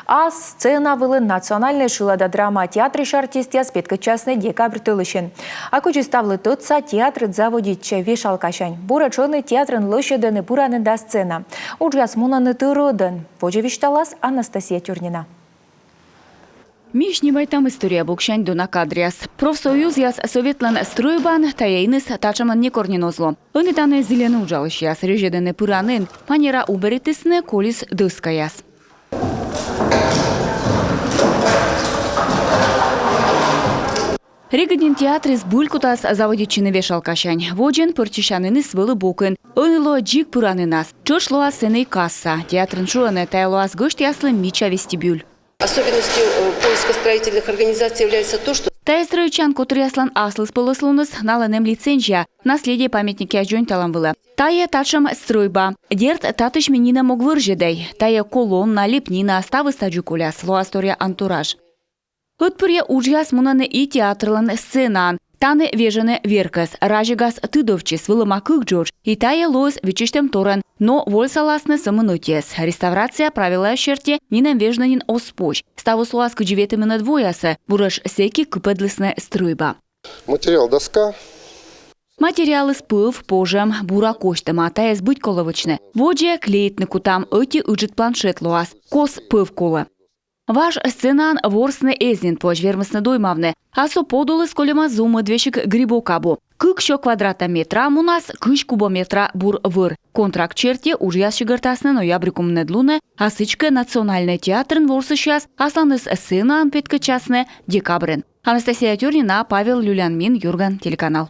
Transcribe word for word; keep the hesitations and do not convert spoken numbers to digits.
Ас сцена вылын Национальнӧй шылада драма театрысь артистъяс петкӧдчасны декабрь тӧлысьын. А кыдзи ставлы тӧдса, театр заводитчӧ вешалкасянь. Буретш ӧні театрын лӧсьӧдӧны пыранінда сцена. Уджъяс мунӧны тӧрӧдӧн. Водзӧ висьталас Анастасия Тюрнина. Ми снимайтам история боксянь дона кадръяс. Профсоюзъяс Советлӧн стрӧйбаын тайӧ иныс татшӧмӧн некор нин оз ло. Ӧні тані зільӧны уджалысьяс, рӧзьӧдӧны пыранін. Манера уберитісны, колис дӧскаяс. Регыд нин театрыс збыль кутас заводитчыны вешалкасянь. Водзын пӧрччысяніныс вӧлі бокын. Ӧні лоӧ дзик пыранінас. Тшӧтш лоас сэні касса. Театрын шуӧны, тайӧ лоас гӧсьтъяслы мича вестибюль. Особенностью, э, поиска строительных организаций является то, что... Тайӧ стрӧитчан котыръяслӧн аслыспӧлӧслуныс: налӧн эм лицензия «Наследие» памятникъяс дзоньталӧм вылӧ. Тайӧ татшӧм стрӧйба. Дерт, татысь ми нинӧм ог вӧрзьӧдӧй. Тайӧ колонна, лепнина, ставыс тадзи коляс, лоас торъя антураж. Ӧтпырйӧ уджъяс мунӧны и театрлӧн сценаын. Тані вежӧны веркӧс. Разигас тыдовтчис, вӧлӧма кык джодж. И тайӧ лоис виччысьтӧм торйӧн, но вольсаласны сӧмын ӧтиӧс. Реставрация правилаяс серти нинӧм вежны нин оз позь. Ставыс лоас кыдзи ветымынӧд воясӧ, буретш сэки кыпӧдлісны стрӧйба. Материал — доска. Материалыс пӧв, пожӧм, бура косьтӧма, тайӧс быть колӧ вӧчны. Водзӧ клеитны кутам, ӧти ыджыд планшет лоас. Кос пӧв колӧ. Важ сценаын ворсны эз нин позь, вермисны доймавны. А со подулыс кольӧма зумыд, весиг грибок абу. Кык сё квадрата метра мунас, кызь кубометра бур вӧр. Контракт серти уджъяс сигӧртасны ноябрь кумынӧд лунӧ, а сідзкӧ Национальнӧй театрын ворсысьяс асланыс сценаын петкӧдчасны декабрын. Анастасия Тюрнина, Павел Люлянмин, «Юрган» телеканал.